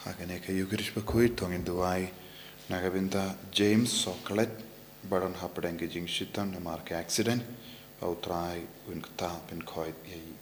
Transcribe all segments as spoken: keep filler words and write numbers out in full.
Ha kane ka Ïukharist bakhuid to ngin duwai na ka bynta James Soklet, ba don hapdeng ka jingshitom namar ka accident, ba U Trai un ktah pynkhoit ïa i.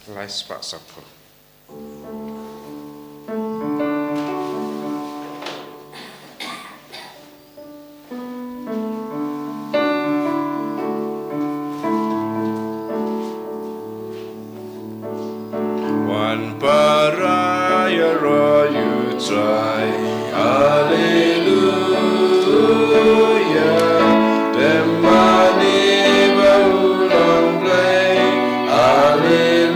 Lai spah saphew. Wan para ïaroh ïa U Trai. Alleluia. Dem mane ba u long Blei. Alleluia.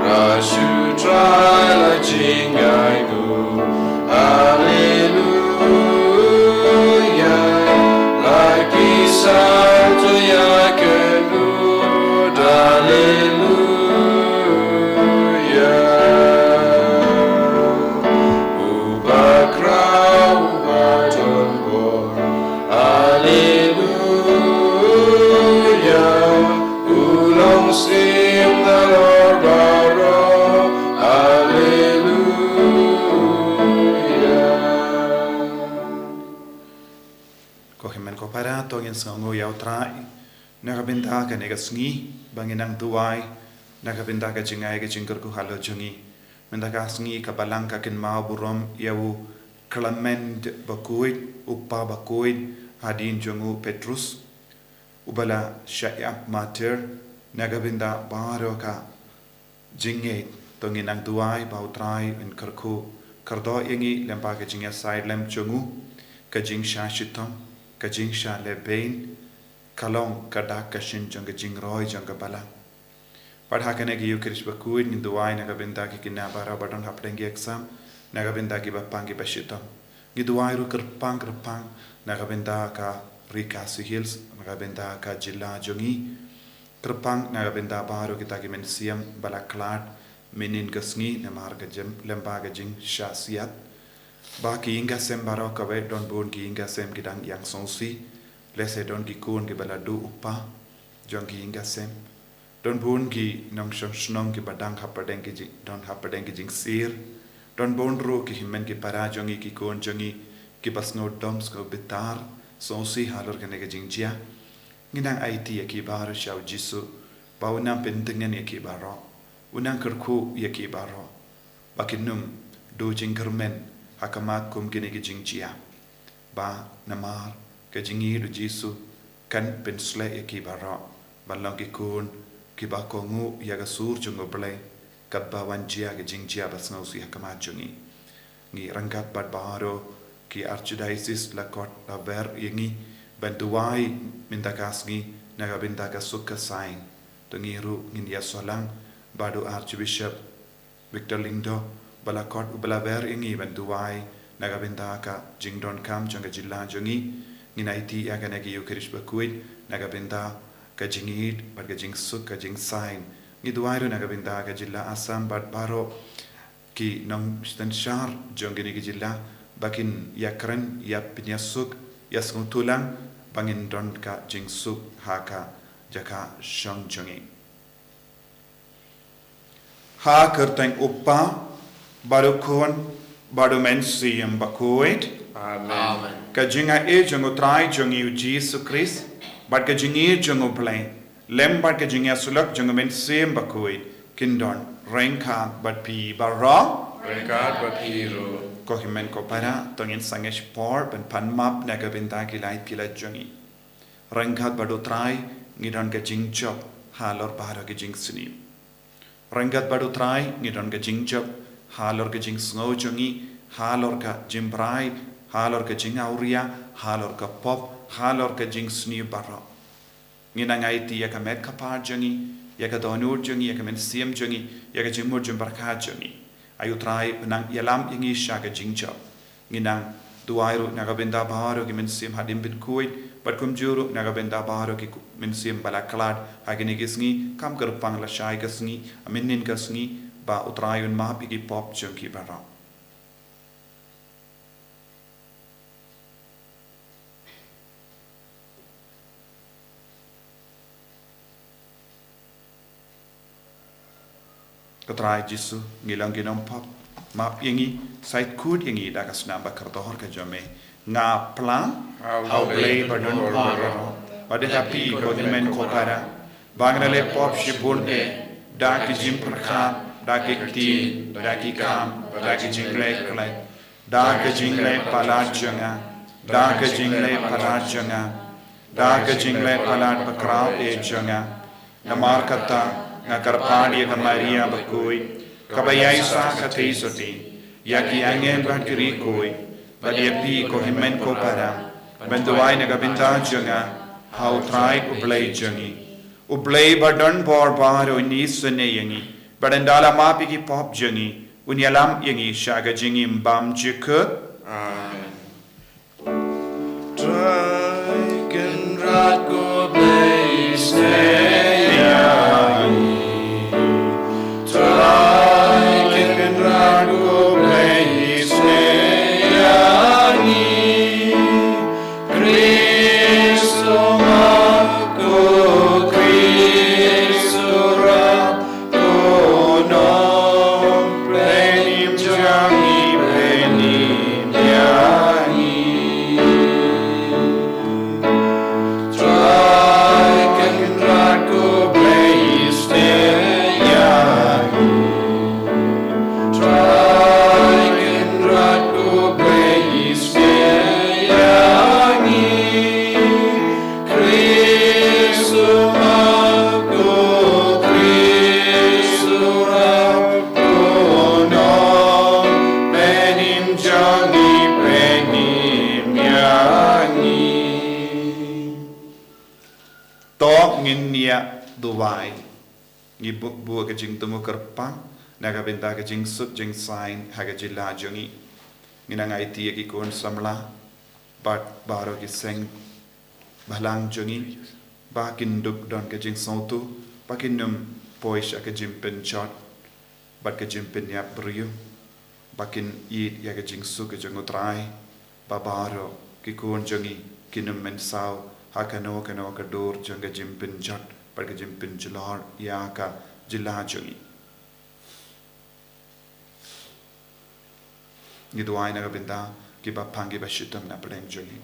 Ruh shu Trai la jngai Alleluia. La ki san to ïa kynduh. Alleluia. U ba khraw, u ba don bor. Alleluia. U long syiem halor baroh. Alleluia. Ko hynmen ko para, to ngin sngewnguh ïa U Trai na ka bynta kane ka sngi, ba ngin nang duwai na ka bynta ka jingai ka jingkyrkhu halor jong ngi. Mynta ka sngi ka Balang ka kynmaw burom ïa u Clement bakhuid, u kpa bakhuid hadien jong u Petrus, u ba la shah ïap martyr. Na ka bynta baroh ka jingngeit, to ngin nang duwai ba U Trai un kyrkhu kyrdoh ïa ngi lyngba ka jingïasaid lem jong u. Ka jingshah shitom, ka jingshah lehbeiñ ka long ka dak ka shin jong ka jingroi jong ka Balang. Bad ha kane ka Ïukharist bakhuid ngin duwai na ka bynta ki khynnah baroh ba don hapdeng ki exam, na ka bynta kiba pang kiba shitom. Ngi duwai ruh kyrpang kyrpang na ka bynta ka Ri Khasi Hills, na ka bynta ka jylla jong ngi. Kyrpang na ka bynta baroh kita ki mynsiem ba la khlad mynhynnin ka sngi namar ka jinglyngba ka jingshah siat. Ba ki ïing ki sem baroh kawei, don bun ki ïing ki sem ki dang ïeng sngewsih. Lehse don ki khun kiba la duh u kpa jong ki ïing ki sem. Don bun ki nongshong shnong kiba dang hapdeng ki jing, don hapdeng ki jingsir. Don bun ruh ki hynmen ki para jong ngi, ki khun jong ngi kiba sngewdom sngewbitar sngewsih halor kane ka jingjia. Ngi nang aiti ïa ki baroh sha U Jisu, ba un nang pyntngen ïa ki baroh, un nang kyrkhu ïa ki baroh, ba kin ym duh jingkyrmen ha khmat kum kine ki jingjia. Ba namar ka jingïeid U Jisu kan pynshlur ïa ki baroh ban long ki khun kiba kohnguh ïa ka sur jong U Blei, katba wan jia ka jingjia ba sngewsih ha khmat jong ngi. Ngi ryngkat bad baroh ki Archdiocese la khot la wer ïa ngi ban duwai mynta ka sngi na ka bynta ka suk ka saiñ. To ngi ruh ngin ïasoh lang bad u Archbishop Victor Lyngdoh, ba la khot, u ba la wer ïa ngi ban duwai na ka bynta ka jingdonkam jong ka jylla jong ngi. Ngin aiti ïa kane ka Ïukharist bakhuid na ka bynta ka jingïeid bad ka jingsuk ka jingsaiñ. Ngi duwai ruh na ka bynta ka jylla Assam bad baroh ki nongsynshar jong kine ki jylla, ba kin ïakren, ïapynïasuk, ïasngewthuh lang, ba ngin don ka jingsuk ha ka jaka shong jong ngi. Ha ka kyrteng U Kpa, bad U Khun, bad U Mynsiem Bakhuid. Amen. Amen. Ka jingaiei jong U Trai jong ngi U Jisu Khrist, bad ka jingïeid jong U Blei, lem bad ka jingïasyllok jong U Mynsiem Bakhuid, kin don ryngkat bad phi baroh. Ryngkat bad phi ruh. Ko hynmen ko para, to ngin sangeh shipor ban pan map na ka bynta ki lait ki lait jong ngi. Ryngkat bad U Trai ngi don ka jingjop halor baroh ki jingsniew. Ryngkat bad U Trai ngi don ka jingjop halor ka jingsngew jong ngi, halor ka jingbrai, halor ka jingawria, halor ka pop, halor ka jingsniew baroh. Ngi nang aiti ïa ka met ka phad jong ngi, ïa ka dohnud jong ngi, ïa ka mynsiem jong ngi, ïa ka jingmut jingpyrkhat jong ngi. Ai U Trai u nang ïalam ïa ngi sha ka jingjop. Ngi nang duwai ruh na ka bynta baroh ki mynsiem hadien bad khuid, bad kumjuh ruh na ka bynta baroh ki ku-, mynsiem ba la khlad ha kine ki sngi, kam kyrpang lashai ka sngi, mynnin ka sngi, ba U Trai un map ïa ki pop jong ki baroh. Ko Trai Jisu, ngi long ki nongpop, map ïa ngi, sa ïakut ïa ngi da ka snam ba kordor ka jong me. Nga pla ha U Blei badonbor baroh, bad ha phi ko hynmen ko para, ba nga la leh pop shibun eh, da ki jingpyrkhat, da ki ktien, da ki kam, da ki jingleh khlaiñ, da ka jingleh palat jong nga, da ka jingleh palat jong nga, da ka jingleh palat bakhraw eh jong nga. Namar kata nga kyrpad ïa ka Maria bakhuid, kaba ïaisah ka theisotti, ïa ki angel bad ki riewkhuid, bad ïa phi ko hynmen ko para, ban duwai na ka bynta jong nga ha U Trai U Blei jong ngi. U Blei badonbor baroh un isynei ïa ngi, bad un da la map ïa ki pop jong ngi, un ïalam ïa ngi sha ka jingim bymjukut. Amen. Trai Kynrad ko Blei, isynei ïa ngi. Trai Kynrad ko Blei, isynei ïa ngi. Khrist u map, ko Khrist u rah, ko Nongpynim jong ngi, pynim ïa ngi. Trai Kynrad ko Blei, isynei ïa ngi. Trai Kynrad ko Blei, isynei ïa ngi. Khrist u map, ko Khrist u rah, ko Nongpynim jong ngi, pynim ïa ngi. To ngin ïa duwai. Ngi buh, buh ka jingthmu kyrpang na ka bynta ka jingsuk jingsaiñ ha ka jylla jong ngi. Ngi nang aiti ïa ki khun samla bad baroh ki seng bhalang jong ngi, ba kin dup don ka jingsngewthuh, ba kin ym poi sha ka jingpynjot bad ka jingpynïap briew, ba kin ïeit ïa ka jingsuk ka jong U Trai, ba baroh ki khun jong ngi kin ym mynsaw ha kano kano ka dur jong ka jingpynjot bad ka jingpynjulor ïa ka jylla jong ngi. Ngi duwai na ka bynta kiba pang kiba shitom na pdeng jong ngi.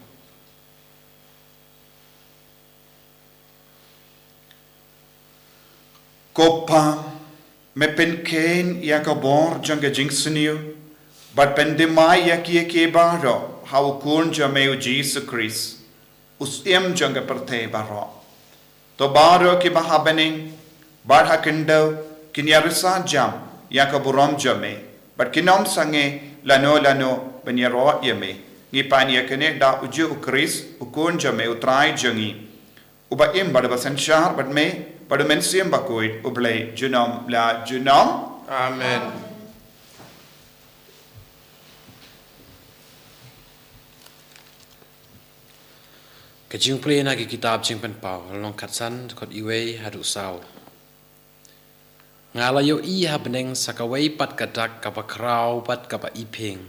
Ko Pa, me pynkheiñ ïa ka bor jong ka jingsniew, bad pynthymmai ïa kiei kiei baroh ha U Khun jong me U Jisu Khrist, U Syiem jong ka pyrthei baroh. To baroh kiba ha bneng bad ha khyndew kin ïa risa jam ïa ka burom jong me, bad kin ym sangeh lano lano ban ïaroh ïa me. Ngi pan ïa kane da U Jisu Khrist, U Khun jong me, U Trai jong ngi, uba im bad uba synshar bad me bad U Mynsiem Bakhuid, U Blei junom la junom. Amen. Ka jingpule na ki kitab Jingpynpaw, lynnong khatsan, dkhot iwei haduh saw. Nga la ïohi ha bneng sa kawei pat ka dak kaba khraw bad kaba iphieng.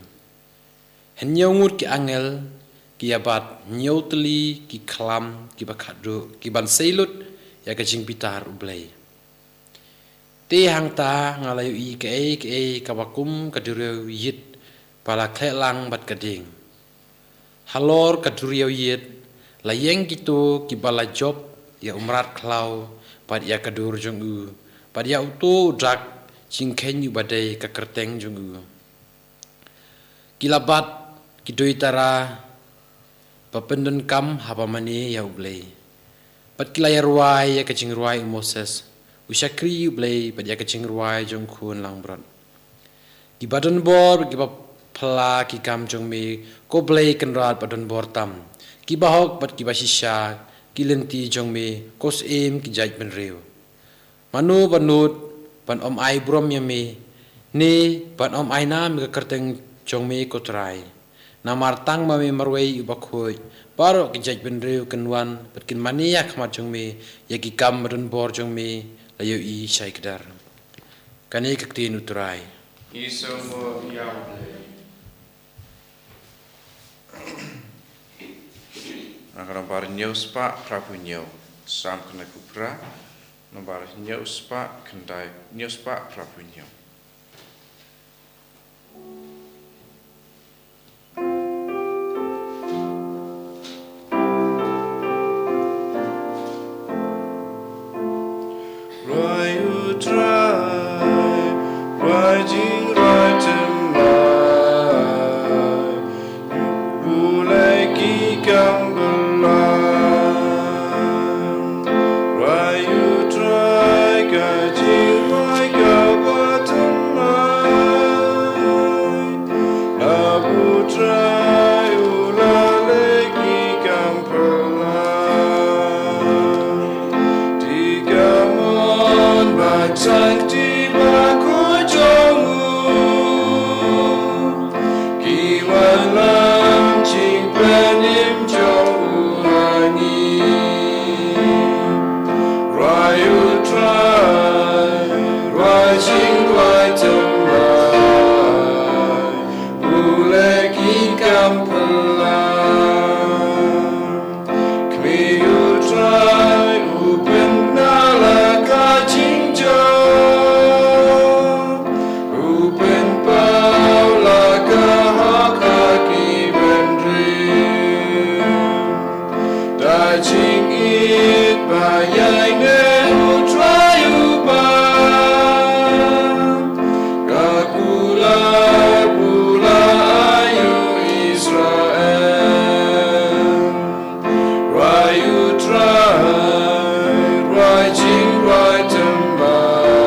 Hynñiew ngut ki angel ki ïabat hynñiew tylli ki khlam kiba khatduh, ki ban sei lut ïa ka jingbitar U Blei. Te hangta nga la ïohi kaei kaei kaba kum ka duriaw ïit ba la khleh lang bad ka dieng. Halor ka duriaw ïit la ïeng kito kiba la jop ïa u mrad khlaw bad ïa ka dur jong u, bad ïa uto u dak jingkheiñ uba dei ka kyrteng jong u. Ki la bat ki duitara ba pyndonkam haba mane ïa U Blei, bad ki la ïarwai ïa ka jingrwai u Moses, u shakri U Blei, bad ïa ka jingrwai jong u khun langbrot. Kiba donbor bad kiba phylla ki kam jong me, ko Blei Kynrad ba donbor tam, kiba hok bad kiba shisha ki lynti jong me, ko Syiem ki jaitbynriew. Mano ba nud ban ym ai burom ïa me, ne ban ym aina me ka kyrteng jong me, ko Trai? Namar tang ma me marwei, uba khuid, baroh ki jaitbynriew kin wan bad kin mane ha khmat jong me ïa ki kam ba donbor jong me, la ïohi shaikdar. Kane ka ktien U Trai. Ngi sngewbha ïa U Blei. Ngan ka nombar hynñiew spah phra phew hynñiew. Salm khyndai phew phra, nombar hynñiew spah khyndai, hynñiew spah phra phew hynñiew. Rwai U Trai, rwai jingrwai thymmai, pule ki kam balang. Rwai U Trai ka jingrwai kaba thymmai, naba U Trai u la leh ki kam phylla. Te ka mon bad shakti bakhuid jong u ki wanlam jingpynim jong u ha ngi. Rwai U Trai, rwai jingrwai thymmai, pule ki kam phylla. Kmie U Trai u pynbna la ka jingjop, u pynpaw la ka hok ha ki bynriew. Da jingïeit ba ïaineh U Trai u pan, ka kular ba u la ai ïa u Israel. Rwai U Trai, rwai jingrwai thymmai,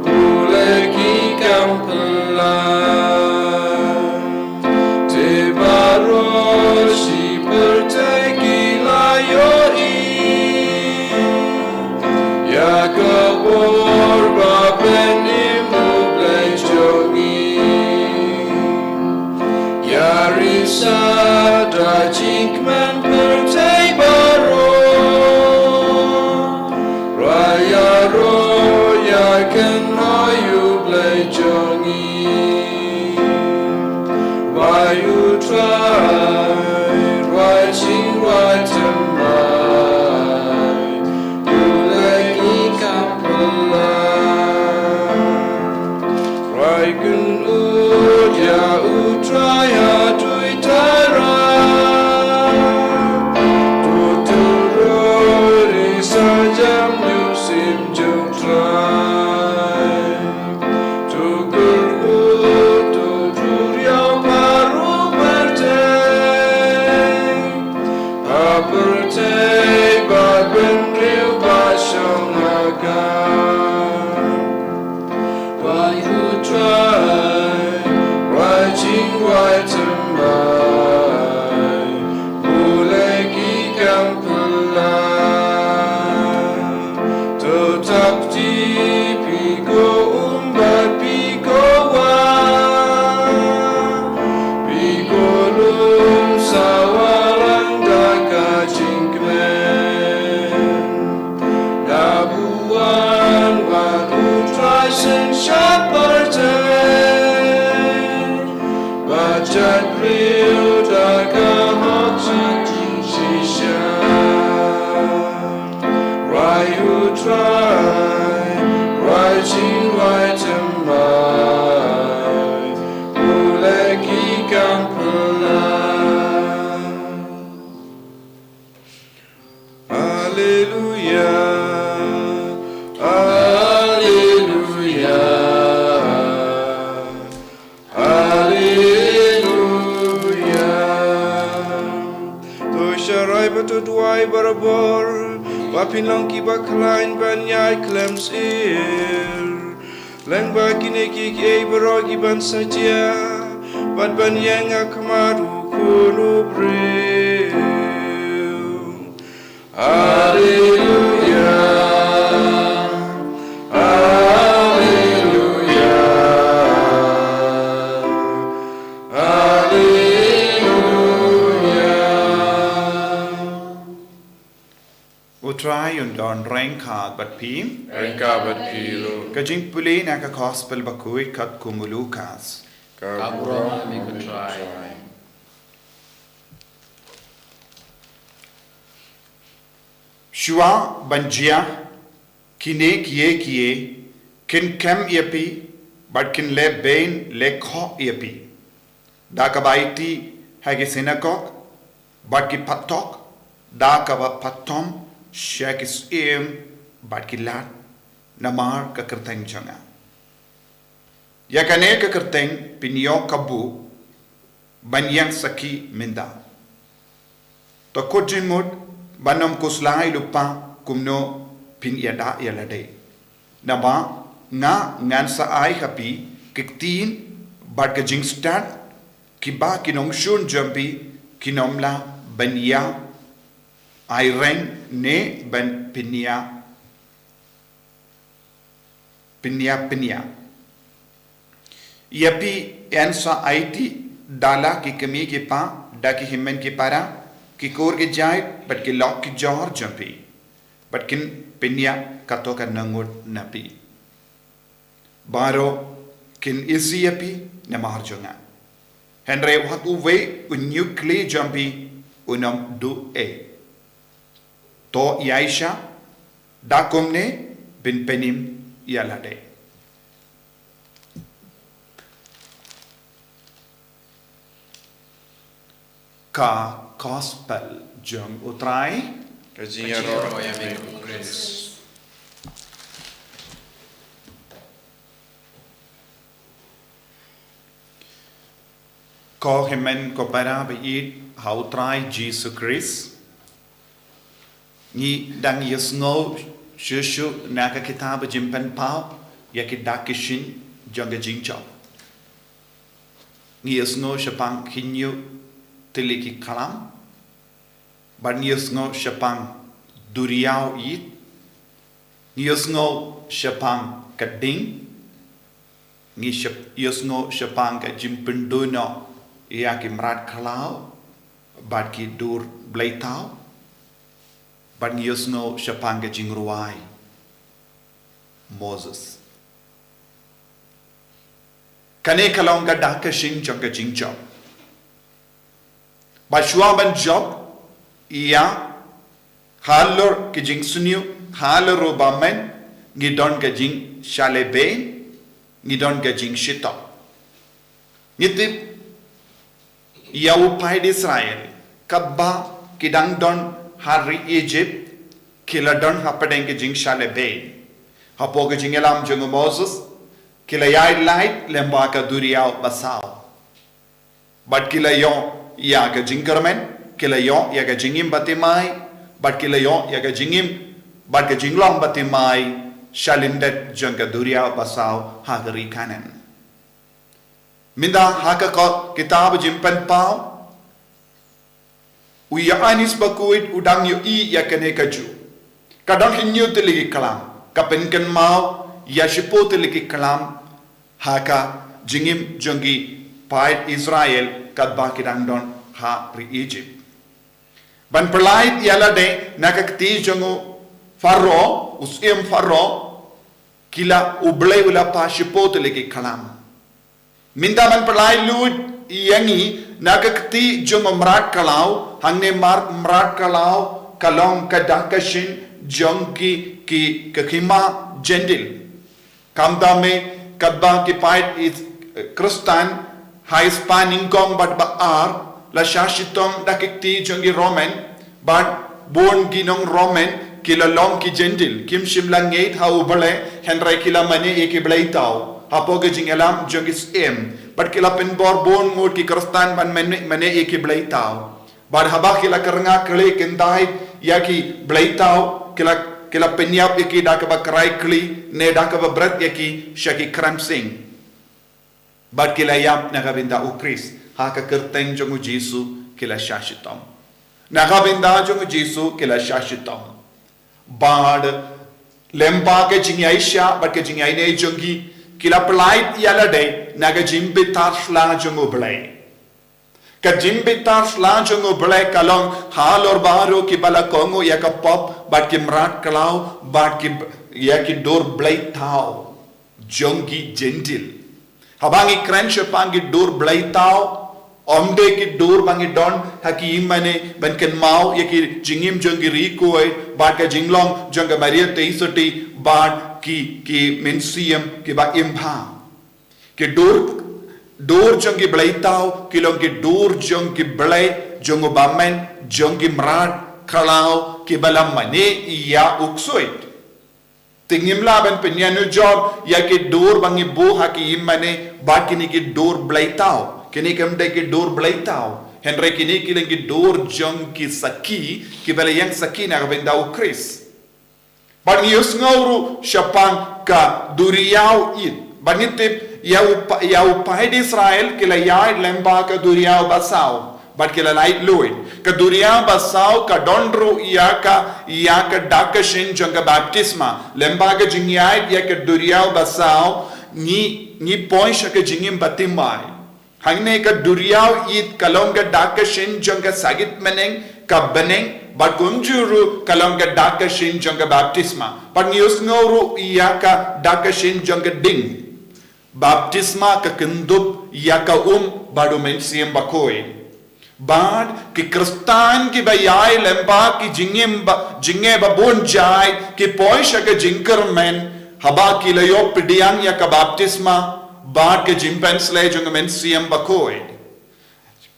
pule ki kam phylla. Te baroh shi pyrthei ki la ïohi ïa ka bor ba pynim U Blei jong ngi. Ïa risa da jingkmen pyrthei baroh, rwai ïaroh ïa kynhoi U Blei jong ngi. Rwai U Trai, rwai jingrwai thymmai, pule ki kam phylla. Rwai kynud ïa U Trai ha dui tara. To tyroi risa jam ïa u sim jong U Trai. To kyrkhu, to tur ïa u baroh pyrthei, ha pyrthei bad bynriew ba shong ha ka. Rwai U Trai, rwai jingrwai thymmai, pule ki kam phylla. To thap kti, phi ko um bad phi ko wah, phi ko lum sawa lang da ka jingkmen. Naba u wan wat U Trai synshar pyrthei, bad jait briew da ka hok jingshisha. Rwai U Trai, rwai jingrwai thymmai, pule ki kam phylla. Alleluia, alleluia, alleluia. barabor, ba phin long kiba khlaiñ ban ïai khlem sir. Lyngba kine kiei kiei baroh kiban sa jia, bad ban ïeng ha khmat u Khun u briew. Alleluia. Alleluia. Alleluia. U Trai un don ryngkat bad phi. Ryngkat bad phi ruh. Ka jingpule na ka Gospel bakhuid katkum u Lukas. Ka burom ïa me ko Trai. Shuwa ban jia kine kiei kiei, kin kem ïa phi, bad kin leh beiñ leh khoh ïa phi. Da kaba aiti ha ki synagog, bad ki patok, da kaba patom sha ki syiem bad ki lad, namar ka kyrteng jong nga. Ïa kane ka kyrteng phin ïoh kabu ban ïeng sakhi mynta. To kut jingmut ban ym khuslai lypa kumno phin ïada ïa lade. Naba nga ngan sa ai ha phi ki ktien bad ka jingstad, kiba ki nongshun jong phi kin ym lah ban ïa ai reng ne ban pynïap pynïap pynïap. Ïa phi yn sa aiti da la ki kmie ki kpa, da ki hynmen ki para, ki kur ki jait, bad ki lok ki jor jong phi, bad kin pynïap kato ka nongut na phi. Baroh kin isih ïa phi namar jong nga. Hynrei wat uwei u ñiuhkhlieh jong phi un ym duh ei. To ïaishah da kumne ban pynim ïa lade. Ka Gospel jong u Trai. Ka jingïaroh ïa me ko Khrist. Ko hynmen ko para ba ïeit ha u Trai Jisu Khrist. Ngi dang ïohsngew shuh shuh na ka kitab Jingpynpaw ïa ki dak ki shin jong ka jingjop. Ngi ïohsngew shaphang hynñiew tylli ki khlam. Bad ngi ïohsngew shaphang duriaw ïit. Ngi ïohsngew shaphang ka ding. Ngi shap-, ïohsngew shaphang ka jingpynduh noh ïa ki mrad khlaw bad ki dur bleithaw. Bad ngi ïohsngew shaphang ka jingrwai Moses. Kane ka long ka dak ka shin jong ka jingjop. Bad shuwa ban jop ïa halor ki jingsniew, halor ruh ba men, ngi don ka jingshah lehbeiñ, ngi don ka jingshitom. Ngi tip ïa u paid Israel, katba ki dang don ha ri Egypt, ki la don hapdeng ka jingshah lehbeiñ. Hapoh ka jingïalam jong u Moses, ki la ïaid lait lyngba ka duriaw basaw. Bad ki la ïoh ïa ka jingkyrmen, ki la ïoh ïa ka jingim bathymmai, bad ki la ïoh ïa ka jingim, bad ka jinglong bathymmai, sha lyndet jong ka duriaw basaw ha ka ri Kanaan. Mynta ha ka ko-, kitab Jingpynpaw, u Ïoannis bakhuid u dang ïohi ïa kane kajuh. Ka don hynñiew tylli ki khlam, ka pynkynmaw ïa shiphew tylli ki khlam, ha ka jingim jong ki paid Israel katba ki dang don ha ri Egypt. Ban pyllait ïa lade na ka kti jong u Pharaoh, u syiem Pharaoh, ki la, U Blei u la phah shiphew tylli ki khlam. Mynta ban pyllait lut ïa ngi na ka kti jong u mrad khlaw, hangne mar-, mrad khlaw ka long ka dak ka shin jong ki, ki, ka hima Jentil. Khamtam eh, katba ki paid Is-, Khristan ha spah nyngkong bad ba ar, la shah shitom da ki kti jong ki Roman, bad bun ki nong Roman ki la long ki Jentil, kim shym la ngeit ha U Blei, hynrei ki la mane ïa ki bleithaw hapoh ka jingïalam jong ki syiem, bad ki la pynbor bun ngut ki Khristan ban mane, mane ïa ki bleithaw. Bad haba ki la kyrngah khleh kyntait ïa ki bleitaw, ki la, ki la pynïap ïa ki da kaba krai kli, ne da kaba bret ïa ki sha ki krem sing. Bad ki la ïap na ka bynta u Khrist, ha ka kyrteng jong u Jisu ki la shah shitom. Na ka bynta jong u Jisu ki la shah shitom. Bad lyngba ka jingïaishah bad ka jingïaineh jong ki, ki la pyllait ïa lade na ka jingbitar sla jong u Blei. Ka jingbitar sla jong u Blei ka long halor baroh kiba la kohnguh ïa ka pop bad ki mrad khlaw bad ki, ïa ki dur bleitaw jong ki Jentil. Haba ngi kren shaphang ki dur bleitaw, ym dei ki dur ba ngi don ha ki ïingmane ban kynmaw ïa ki jingim jong ki riewkhuid bad ka jinglong jong ka Maria Theisotti bad ki, ki mynsiem kiba im bha. Ki dur, dur jong ki bleitaw ki long ki dur jong ki blei, jong u bymman, jong ki mrad khlaw kiba la mane ïa u ksuid. Te ngim lah ban pynïanujor ïa ki dur ba ngi buh ha ki ïingmane ba kine ki dur bleitaw. Kine kim dei ki dur bleitaw, hynrei kine ki long ki dur jong ki sakhi kiba la ïeng sakhi na ka bynta u Khrist. Bad ngi ïohsngew ruh shaphang ka duriaw Ït. Bad ngi tip ïa u pa-, ïa u paid Israel ki la ïaid lyngba ka duriaw basaw bad ki la lait luid. Ka duriaw basaw ka don ruh ïa ka, ïa ka dak ka shin jong ka baptisma. Lyngba ka jingïaid ïa ka duriaw basaw ngi, ngi poi sha ka jingim bathymmai. Hangne ka duriaw Ït ka long ka dak ka shin jong ka sakhi bneng, ka bneng, bad kumjuh ruh ka long ka dak ka shin jong ka baptisma. Bad ngi ïohsngew ruh ïa ka dak ka shin jong ka ding. Baptisma ka kyndup ïa ka um bad u Mynsiem Bakhuid. Bad ki Khristan kiba ïaid lyngba ki jingim ba, jingeh babun jait, ki poi sha ka jingkyrmen haba ki la ïoh pdiang ïa ka baptisma bad ka jingpynsleh jong u Mynsiem Bakhuid.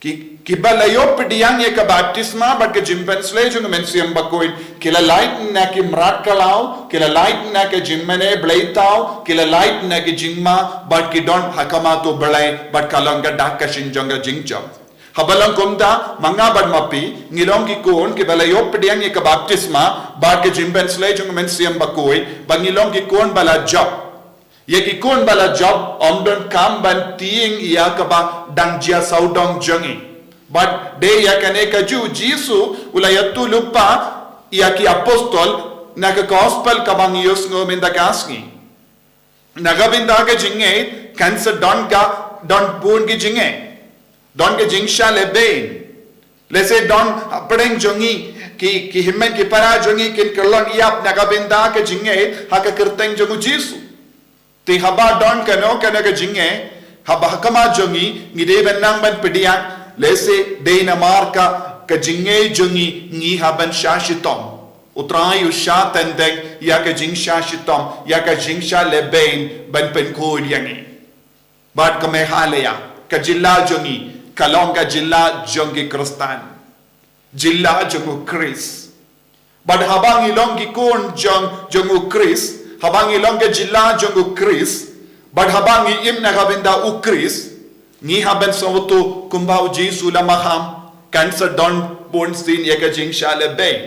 Ki, kiba la ïoh pdiang ïa ka baptisma bad ka jingpynsleh jong u Mynsiem Bakhuid ki la lait na ki mrad khlaw, ki la lait na ka jingmane bleitaw, ki la lait na ka jingma, bad ki don ha khmat u Blei bad ka long ka dak ka shin jong ka jingjop. Haba long kumta, ma nga bad ma phi, ngi long ki khun kiba la ïoh pdiang ïa ka baptisma bad ka jingpynsleh jong u Mynsiem Bakhuid, bad ngi long ki khun ba la jop. Ïa ki khun ba la jop ym donkam ban tieng ïa kaba dang jia sawdong jong ngi. Bad dei ïa kane kajuh u Jisu u la ïathuhlypa ïa ki apostol na ka gospel kaba ngi ïohsngew mynta ka sngi. Na ka bynta ka jingngeit kan sa don ka, don bun ki jingngeit. Don ka jingshah lehbeiñ. Lehse don hapdeng jong ngi ki, ki hynmen ki para jong ngi kin kyllon ïap na ka bynta ka jingngeit ha ka kyrteng jong u Jisu. Te haba don kano kano ka jingngeit, haba ha khmat jong ngi, ngi dei ban nang ban pdiang, lehse dei namar ka, ka jingngeit jong ngi, ngi hap ban shah shitom. U Trai u shah teng teng ïa ka jingshah shitom, ïa ka jingshah lehbeiñ ban pynkhuid ïa ngi. Bad ka Meghalaya, ka jylla jong ngi, ka long ka jylla jong ki Khristan. Jylla jong u Khrist. Bad haba ngi long ki khun jong, jong u Khrist, haba ngi long ka jylla jong u Khrist, bad haba ngi im na ka bynta u Khrist, ngi hap ban sngewthuh kumba u Jisu u la maham, kan sa don bunsien ïa ka jingshah lehbeiñ.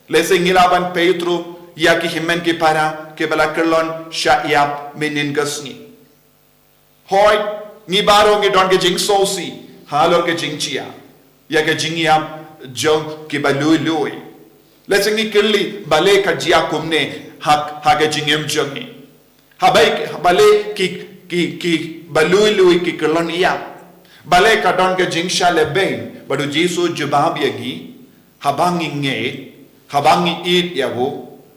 Lehse ngi lah ban peit ruh ïa ki hynmen ki para kiba la kyllon shah ïap mynhynnin ka sngi. Hooid, ngi baroh ngi don ka jingsngewsih halor ka jingjia ïa ka jingïap jong kiba lui lui. Lehse ngi kylli balei ka jia kumne ha, ha ka jingim jong ngi. Haba, balei ki, ki, kiba lui lui ki kyllon ïap. Balei ka don ka jingshah lehbeiñ, bad u Jisu u jubab ïa ngi. Haba ngi ngeit, haba ngi ïeit ïa u,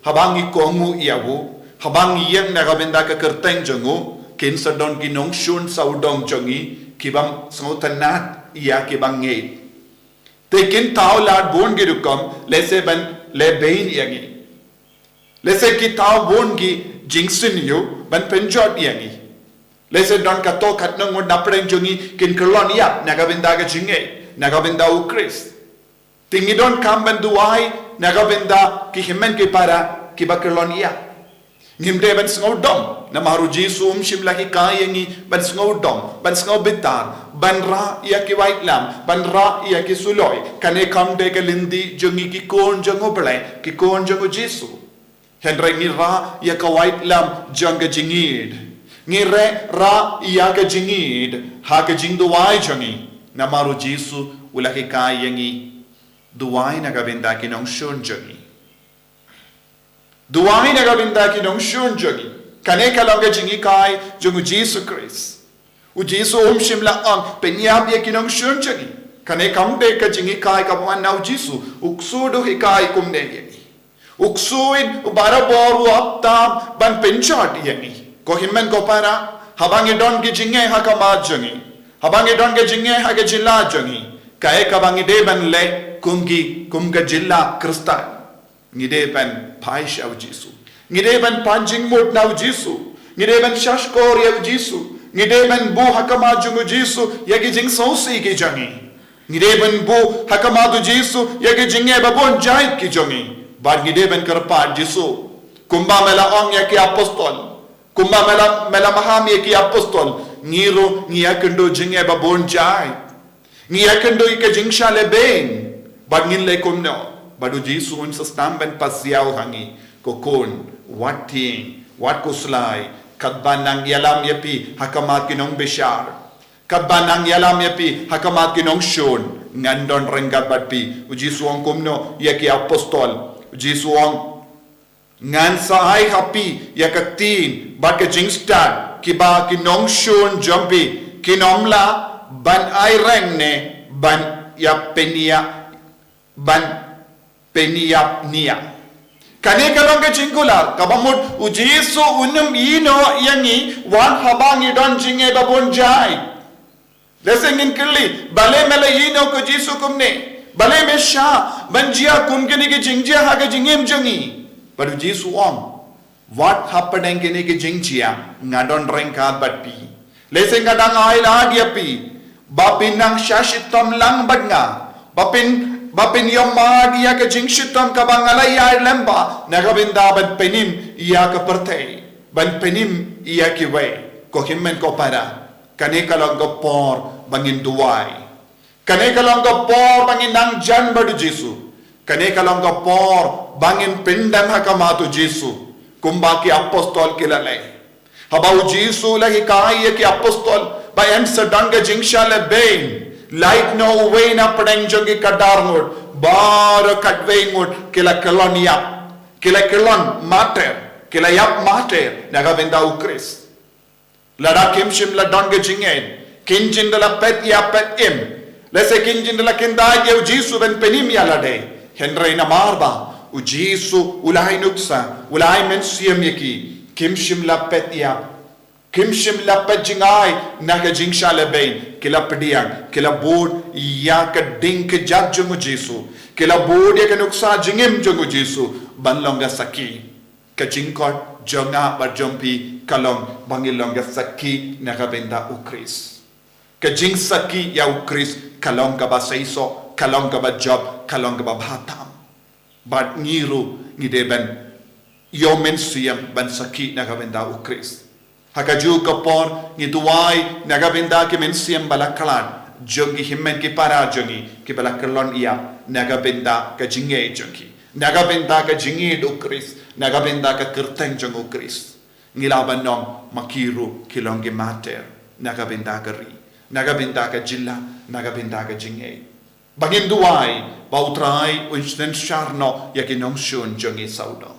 haba ngi kohnguh ïa u, haba ngi ïeng na ka bynta ka kyrteng jong u, kin sa don ki nongshun sawdong jong ngi, kiba sngewtynnad ïa kiba ngeit. Te kin thaw lad bun ki rukom, lehse ban lehbeiñ ïa ngi. Lehse ki thaw bun ki jingsynñiuh ban pynjot ïa ngi. Lehse don katto katne ngut napdeng jong ngi kin kyllon ïap na ka bynta ka jingngeit, na ka bynta u Khrist. Te ngi donkam ban duwai na ka bynta ki hynmen ki para kiba kyllon ïap. Ngim dei ban sngewdom, namar u Jisu um shym la hikai ïa ngi ban sngewdom, ban sngew bitar, ban rah ïa ki waitlam, ban rah ïa ki suloi. Kane kam dei ka lynti jong ngi ki khun jong u Blei, ki khun jong u Jisu. Hynrei ngi rah ïa ka waitlam jong ka jingïeid. Ngi rah, rah ïa ka jingïeid ha ka jingduwai jong ngi. Namar u Jisu u la hikai ïa ngi, duwai na ka bynta ki nongshun jong ngi. Duwai na ka bynta ki nongshun jong ngi. Kane ka long ka jinghikai jong u Jisu Khrist. U Jisu um shym la ong, pynïap ïa ki nongshun jong ngi. Kane kam dei ka jinghikai kaba wan na u Jisu. U ksuid u hikai kumne ïa ngi. U ksuid u barabor u ap tam ban pynjot ïa ngi. Ko hynmen ko para, haba ngi don ki jingeh ha khmat jong ngi, haba ngi don ki jingeh ha ka jylla jong ngi, kaei kaba ngi dei ban leh kum ki, kum ka jylla Khristan? Ngi dei ban phai sha u Jisu. Ngi dei ban pan jingmut na u Jisu. Ngi dei ban shahshkor ïa u Jisu. Ngi dei ban buh ha khmat jong u Jisu ïa ki jingsngewsih ki jong ngi. Ngi dei ban buh ha khmat u Jisu ïa ki jingeh babun jait ki jong ngi. Bad ngi dei ban kyrpad, Jisu, kumba me la ong ïa ki apostol, kumba me la, me la maham ïa ki apostol, ngi ruh ngi ïakynduh jingeh babun jait. Ngi ïakynduh ïa ka jingshah lehbeiñ. Bad ngin leh kumno? Bad u Jisu un sa sdang ban pasiaw ha ngi, ko khun, wat tieng, wat khuslai, katba nang ïalam ïa phi ha khmat ki nongbishar, katba nang ïalam ïa phi ha khmat ki nongshun, ngan don ryngkat bad phi. U Jisu ong kumno ïa ki apostol? U Jisu ong, ngan sa ai ha phi ïa ka ktien bad ka jingstad, kiba ki nongshun jong phi kin ym lah ban ai reng ne ban ïap pynïap, ban pynïap nia. Kane ka long ka jingkular kaba mut u Jisu un ym ïehnoh ïa ngi wat haba ngi don jingeh babun jait. Lehse ngin kylli, balei me la ïehnoh ko Jisu kumne? Balei me shah ban jia kum kine ki jingjia ha ka jingim jong ngi? Bad u Jisu ong, wat hapdeng kine ki jingjia nga don ryngkat bad phi. Lehse nga dang ai lad ïa phi ba phin nang shah shitom lang bad nga, ba phin, ba phin ïohmad ïa ka jingshitom kaba nga la ïaid lyngba na ka bynta ban pynim ïa ka pyrthei, ban pynim ïa kiwei. Ko hynmen ko para, kane ka long ka por ba ngin duwai. Kane ka long ka por ba ngin nang jan bad u Jisu. Kane ka long ka por ba ngin pyndem ha khmat u Jisu, kumba ki apostol ki la leh. Haba u Jisu u la hikai ïa ki apostol ba yn sa don ka jingshah lehbeiñ, lait noh uwei na pdeng jong ki khatdar ngut, baroh khatwei ngut ki la kyllon ïap, ki la kyllon martyr, ki la ïap martyr na ka bynta u Khrist. Lada kim shym la don ka jingïeid, kin jin da la peit ïap peit im. Lehse kin jin da la kyntait ïa u Jisu ban pynim ïa lade. Hynrei namar ba u Jisu u la ai nuksa, u la ai mynsiem ïa ki, kim shym la peit ïap, kim shym la peit jngai na ka jingshah lehbeiñ, ki la pdiang, ki la bud ïa ka ding kjat jong u Jisu, ki la bud ïa ka nuksa jingim jong u Jisu ban long ka sakhi. Ka jingkhot jong nga bad jong phi ka long ba ngin long ka sakhi na ka bynta u Khrist. Ka jingsakhi ïa u Khrist ka long kaba seisoh, ka long kaba jop, ka long kaba bha tam. Bad ngi ruh ngi dei ban ïoh mynsiem ban sakhi na ka bynta u Khrist. Ha kajuh ka por ngi duwai na ka bynta ki mynsiem ba la khlad jong ki hynmen ki para jong ngi kiba la kyllon ïap na ka bynta ka jingïeid jong ki, na ka bynta ka jingïeid u Khrist, na ka bynta ka kyrteng jong u Khrist. Ngi lah ban ong ma ki ruh ki long ki martyr na ka bynta ka ri, na ka bynta ka jylla, na ka bynta ka jingïeid. Ba ngin duwai ba u Trai un synshar noh ïa ki nongshun jong ngi sawdong.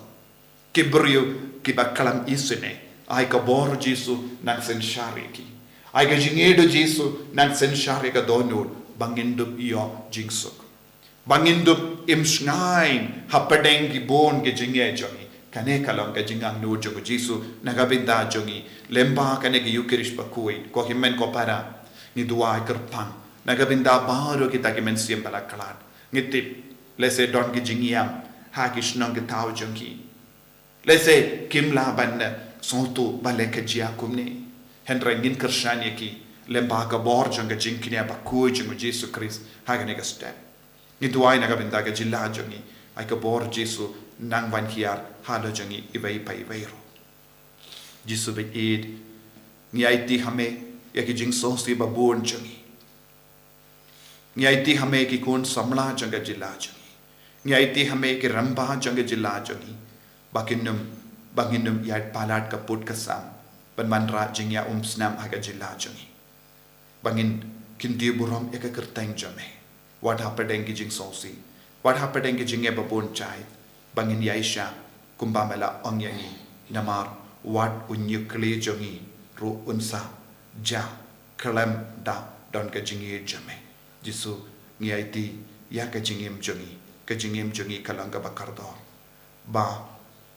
Ki briew kiba khlem isynei, ai ka bor u Jisu nang synshar ïa ki. Ai ka jingïeid u Jisu nang synshar ïa ka dohnud ba ngin dup ïoh jingsuk, ba ngin dup im shngaiñ hapdeng ki bun ki jingeh jong ngi. Kane ka long ka jingangnud jong u Jisu na ka bynta jong ngi lyngba kane ka Eukharist bakhuid. Ko hynmen ko para, ngi duwai kyrpang na ka bynta baroh kita ki mynsiem ba la khlad. Ngi tip lehse don ki jingïam ha ki shnong ki thaw jong ki. Lehse kim lah ban sngewthuh balei ka jia kumne. Hynrei ngin kyrshan ïa ki lyngba ka bor jong ka jingkñia bakhuid jong u Jisu Khrist ha kane ka step. Ngi duwai na ka bynta ka jylla jong ngi, ai ka bor u Jisu nang wan hiar halor jong ngi iwei pa iwei ruh. Jisu baieit, ngi aiti ha me ïa ki jingsngewsih babun jong ngi. Ngi aiti ha me ki khun samla jong ka jylla jong ngi. Ngi aiti ha me ki rangbah jong ka jylla jong ngi. Ba kin ym, ba ngin ym ïaid palat ka put ka sam ban wanrah jingïaumsnam ha ka jylla jong ngi. Ba ngin kyntiew burom ïa ka kyrteng jong me. Wat hapdeng ki jingsngewsih, wat hapdeng ki jingeh babun jait, ba ngin ïaishah kumba me la ong ïa ngi, namar wat u ñiewkli jong ngi ruh un sa jah khlem da don ka jingïeit jong me. Jisu, ngi aiti ïa ka jingim jong ngi, ka jingim jong ngi ka long kaba kordor. Ba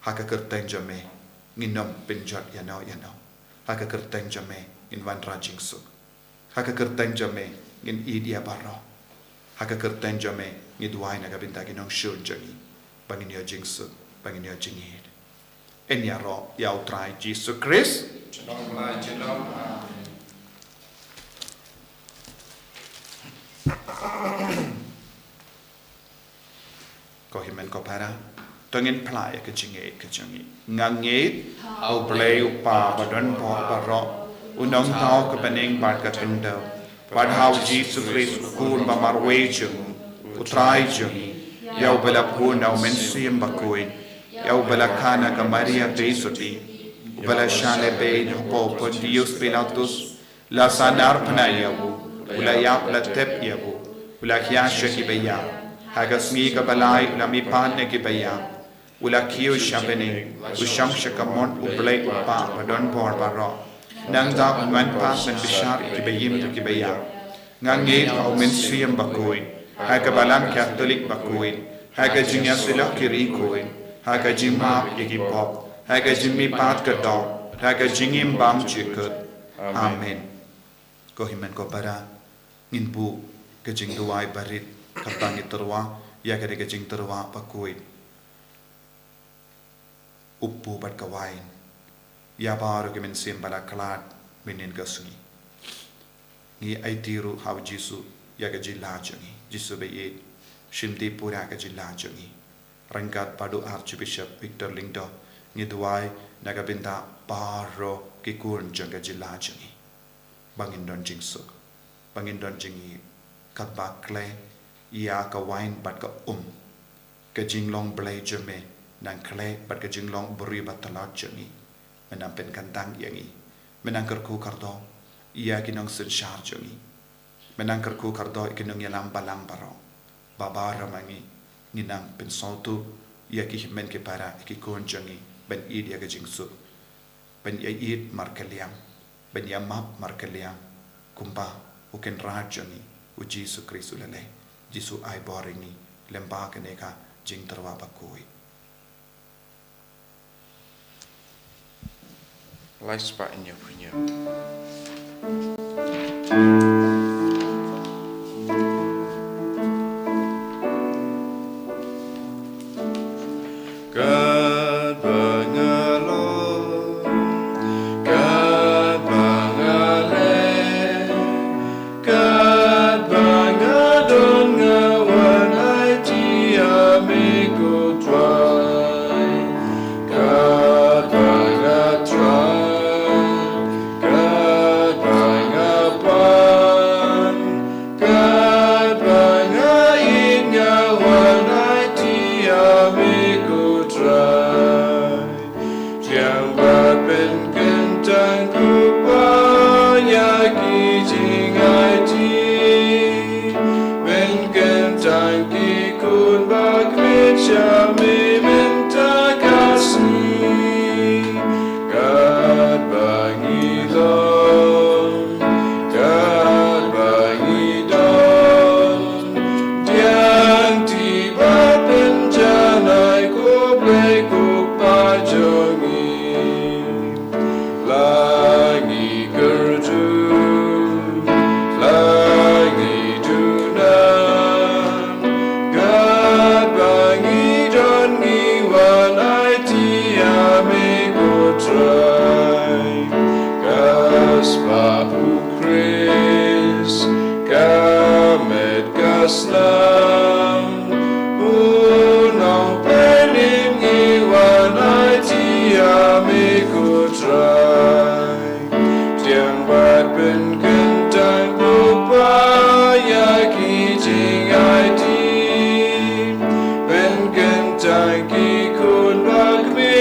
ha ka kyrteng jong me ngin ym pynjot ïano ïano. Ha ka kyrteng jong me ngin wanrah jingsuk. Ha ka kyrteng jong me ngin ïeit ïa baroh. Ha ka kyrteng jong me ngi duwai na ka bynta ki nongshun jong ngi, ba ngin ïoh jingsuk, ba ngin ïoh jingïeit. Yn ïaroh ïa U Trai Jisu Khrist. Shalom, shalom. Amen. Ko hynmen ko para, to ngin phla ïa ka jingïeit ka jong ngi. Nga ngeit ha U Blei U Kpa badonbor baroh, U Nongthaw ka bneng bad ka khyndew, bad ha U Jisu Khrist U Khun ba marwei jong U Trai jong ngi, ïa uba la bun na U Mynsiem Bakhuid, ïa uba la kha na ka Maria Theisotti, uba la shah lehbeiñ hapoh Pontius Pilatus, la sahnarphna ïa u, u la ïap, la tep ïa u, u la hiar sha kiba ïap. Ha ka sngi kaba lai u la mihpat na kiba ïap. U la kiew sha bneng, u shong sha kamon U Blei U Kpa badonbor baroh. Nangta un wan pat ban bishar ïa kiba im da kiba ïap. Nga ngeit ha U Mynsiem Bakhuid, ha ka Balang Katholik bakhuid, ha ka jingïasyllok ki riewkhuid, ha ka jingmap ïa ki pop, ha ka jingmihpat ka doh, ha ka jingim bymjukut. Amen. Ko hynmen ko para, ngin buh ka jingduwai barit, kata ngi tyrwa ïa kane ka jingtyrwa bakhuid. U Pu bad ka Wain, ïa baroh ki mynsiem ba la khlad mynnin ka sngi. Ngi aiti ruh ha U Jisu ïa ka jylla jong ngi. Jisu baieit, shim dei pura ka jylla jong ngi. Ryngkat bad u Archbishop Victor Lyngdoh, ngi duwai na ka bynta baroh ki khun jong ka jylla jong ngi. Ba ngin don jingsuk, ba ngin don jingïeit, katba khleh ïa ka wain bad ka um. Ka jinglong Blei jong me nang khleh bad ka jinglong briew ba tlot jong ngi. Me nang pynkyntang ïa ngi. Me nang kyrkhu kyrdoh ïa ki nongsynshar jong ngi. Me nang kyrkhu kyrdoh ïa ki nongïalam balang baroh. Ba baroh ma ngi, ngi nang pynsngewthuh ïa ki hynmen ki para, ïa ki khun jong ngi, ban ïeit ïa ka jingsuk, ban ïa ïeit markylliang, ban ïa map markylliang, kumba U Kynrad jong ngi, U Jisu Khrist u la leh. Jisu, ai bor ïa ngi lyngba kane ka jingtyrwa bakhuid. Lai spah, ïa pynïoh. Katba nga long, katba nga leh, katba nga don, nga wan aiti ïa me ko Trai. Katba nga trai, katba nga pat,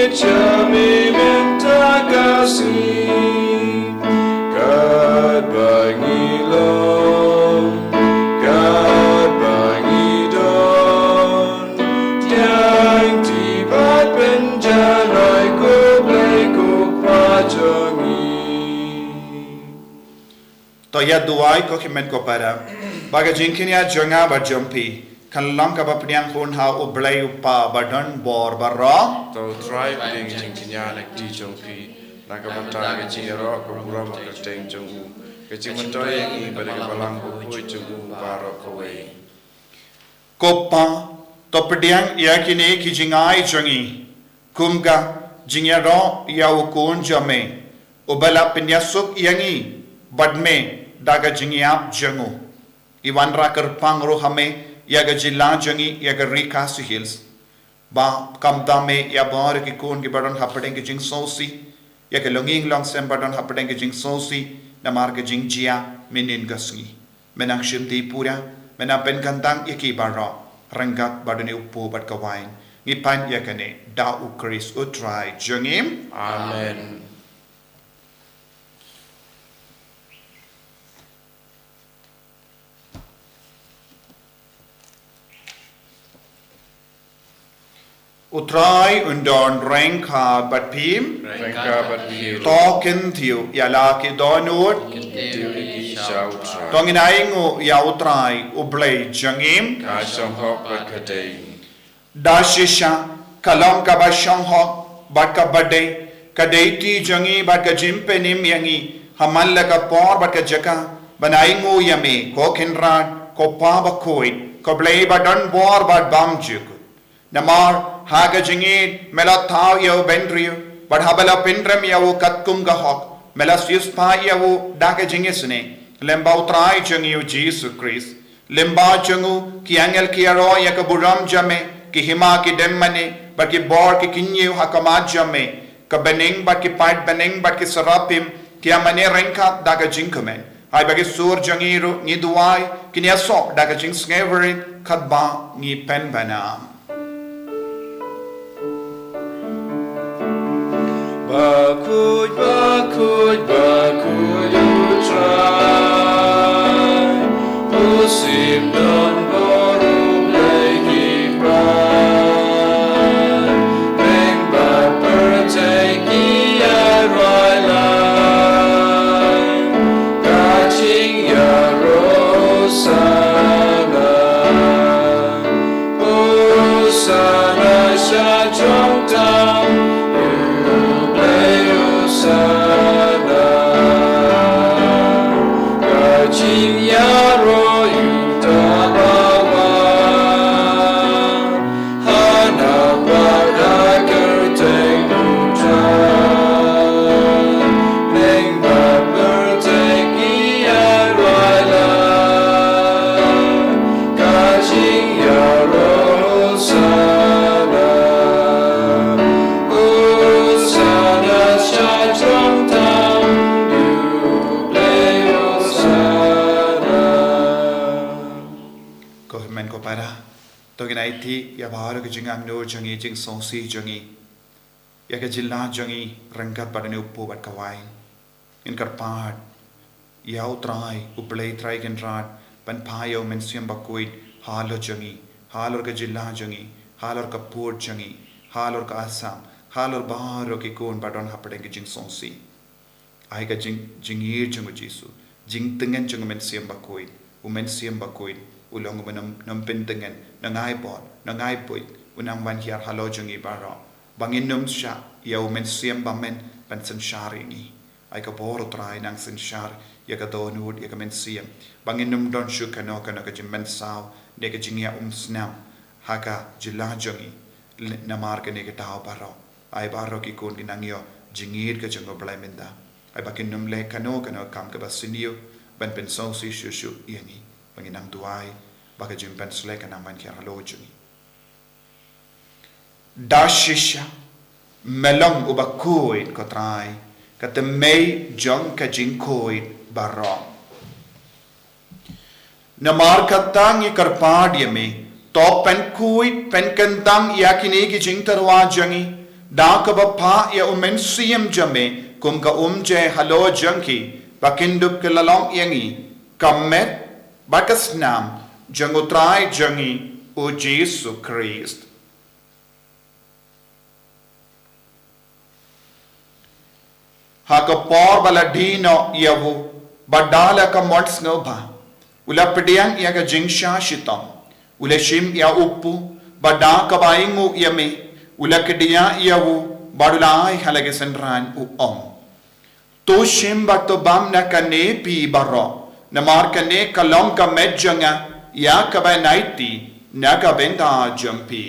Jami mynta ka sngi, katba ngi long, katba ngi don, tiang ti bad pynjanai ko Blei ko Kpa jong ngi. To ïa duwai ko khyndiat ko para. Ba ka jingkynnoh jong nga bad jong phi kan long kaba pdiang hun ha U Blei U Kpa ba don bor baroh. To U Trai pdiang jingkynnoh na ka kti jong phi na ka bynta ka jingïaroh ka burom ha ka kyrteng jong u, ka jingmyntoi ïa ngi bad ka balang bakhuid jong u baroh kawei. Ko Kpa, to pdiang ïa kine ki jingai jong ngi kum ka jingïaroh ïa u khun jong me, uba la pynïasuk ïa ngi bad me da ka jingïap jong u. Ngi wanrah kyrpang ruh ha me ïa ka jylla jong ngi, ïa ka Ri Khasi Hills. Ba kham tam me ïa baroh ki khun kiba don hapdeng ki jingsngewsih, ïa ka longïing longsem ba don hapdeng ki jingsngewsih namar ka jingjia mynhynnin ka sngi. Me nang shim ti pura, me nang pynkyntang ïa ki baroh ryngkat bad une u kpu bad ka wain. Ngi pan ïa kane da U Khrist U Trai jong ngi. Amen. U Trai un don ryngkat bad phi. Ryngkat bad phi ruh. To kyntiew ïa la ki dohnud. Kyntiew ïa ki sha U Trai. To ngin ainguh ïa U Trai U Blei jong ngi. Ka shong hok bad ka dei. Da shisha ka long kaba shong hok bad kaba dei, ka dei ti jong ngi bad ka jingpynim ïa ngi ha man la ka por bad ka jaka ban ainguh ïa me, ko Kynrad, ko Pa bakhuid, ko Blei ba don bor bad bymjukut. Namar ha ka jingïeit me la thaw ïa u bynriew, bad haba la pynrem ïa u katkum ka hok, me la siewspah ïa u da ka jingisynei lyngba U Trai jong ngi U Jisu Khrist. Lyngba jong u ki angel ki ïaroh ïa ka burom jong me, ki hima ki dem mane bad ki bor ki kynñiew ha khmat jong me. Ka bneng bad ki paid bneng bad ki serafim ki ïa mane ryngkat da ka jingkmen. Ai ba ki sur jong ngi ruh ngi duwai, kin ïasoh da ka jingsngewrit katba ngi pynbna. Bakhuid, bakhuid, bakhuid U Trai, u sim don bor, u Blei ki paidbah, bad pyrthei ki ïa roi lang. Ka jingïaroh Hosana. Hosana sha jrong tam, U Blei Hosana. Ka jingïaroh ïa uta ba wan. Hana wad ha ka kyrteng U Trai, bad pyrthei ki ïa roi lang. Ka jingïaroh Hosana, Hosana sha jrong tam, U Blei Hosana. Ko hynmen ko para. To ngin aiti ïa baroh ki jingangnud jong ngi, jingsngewsih jong ngi, ïa ka jylla jong ngi ryngkat bad une u kpu bad ka wain. Ngin kyrpad ïa U Trai, U Blei Trai Kynrad, ban phah ïa U Mynsiem Bakhuid halor jong ngi, halor ka jylla jong ngi, halor ka pud jong ngi, halor ka Assam, halor baroh ki khun ba don hapdeng ki jingsngewsih. Ai ka jing, jingïeit jong U Jisu, jingtngen jong U Mynsiem Bakhuid, U Mynsiem Bakhuid u long uba nym, nym pyntngen, nang ai bor, nang ai buit, u nang wan hiar halor jong ngi baroh. Ba ngin nym shah ïa u mynsiem bymmen ban synshar ïa ngi. Ai ka bor U Trai nang synshar ïa ka dohnud, ïa ka mynsiem. Ba ngin nym don shuh kano kano ka jingmynsaw ne ka jingïaumsnam ha ka jylla jong ngi namar kane ka daw baroh. Ai baroh ki khun ki nang ïoh jingïeit ka jong U Blei mynta. Ai ba kin nym leh kano kano ka kam kaba sniew ban pynsngewsih shuh shuh ïa ngi. Ba ngin nang duwai ba ka jingpynsleh kan nang ban hiar halor jong ngi. Da shisha me long uba khuid ko Trai, ka tymmen jong ka jingkhuid baroh. Namar kata ngi kyrpad ïa me, to pynkhuid pynkyntang ïa kine ki jingtyrwa jong ngi, Da kaba phah ïa u Mynsiem jong me kum ka umjai halor jong ki, ba kin dup ki la long ïa ngi ka met bad ka snam jong u Trai jong ngi u Jisu Khrist. Ha ka por ba la die noh ïa u, bad da la ka mon sngewbha, u la pdiang ïa ka jingshah shitom, u la shim ïa u pu, bad da kaba ainguh ïa me, u la kdiah ïa u, bad u la ai ha la ki synran, u ong: To shim bad to bam na kane phi baroh, namar kane ka long ka met jong nga ïa kaban aiti na ka bynta jong phi.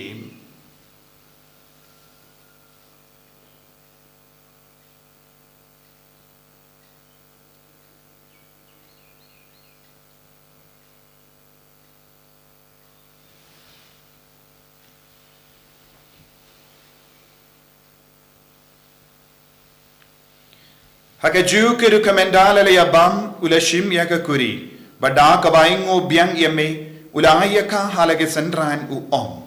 Ha kajuh ka ruh, ka mynta la la ïa bam, u la shim ïa ka kuri, bad da kaba ainguh biang ïa me, u la ai ïa ka ha la ki synran, u ong: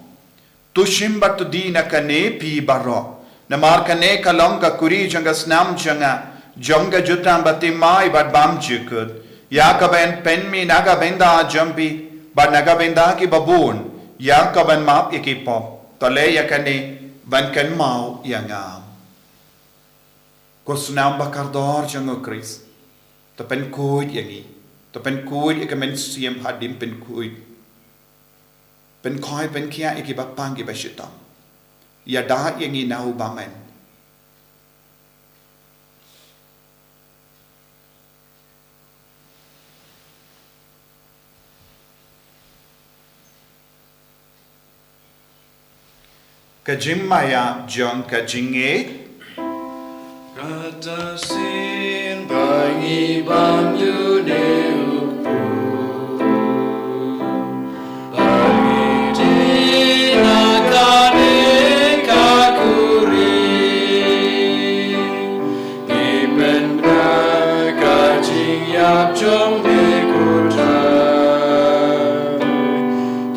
To shim bad to die na kane phi baroh, namar kane ka long ka kuri jong ka snam jong nga, jong ka jutang bathymmai bad bymjukut, ïa kaban pynmih na ka bynta jong phi bad na ka bynta ki babun, ïa kaban map ïa ki pop. To leh ïa kane ban kynmaw ïa nga. Ko snam bakordor jong u Khrist, to pynkhuid ïa ngi, to pynkhuid ïa ka Mynsiem hadien pynkhuid, pynkhoi pynkhiah ïa ki bapang ki bashitom. Ïada ïa ngi na u bymman. Ka jingmaïa jong ka jingngeit. Kata sien ba ngi bam ïa une u kpu, ba ngi die na kane ka kuri, ngi pynbna ka jingïap jong me, ko Trai,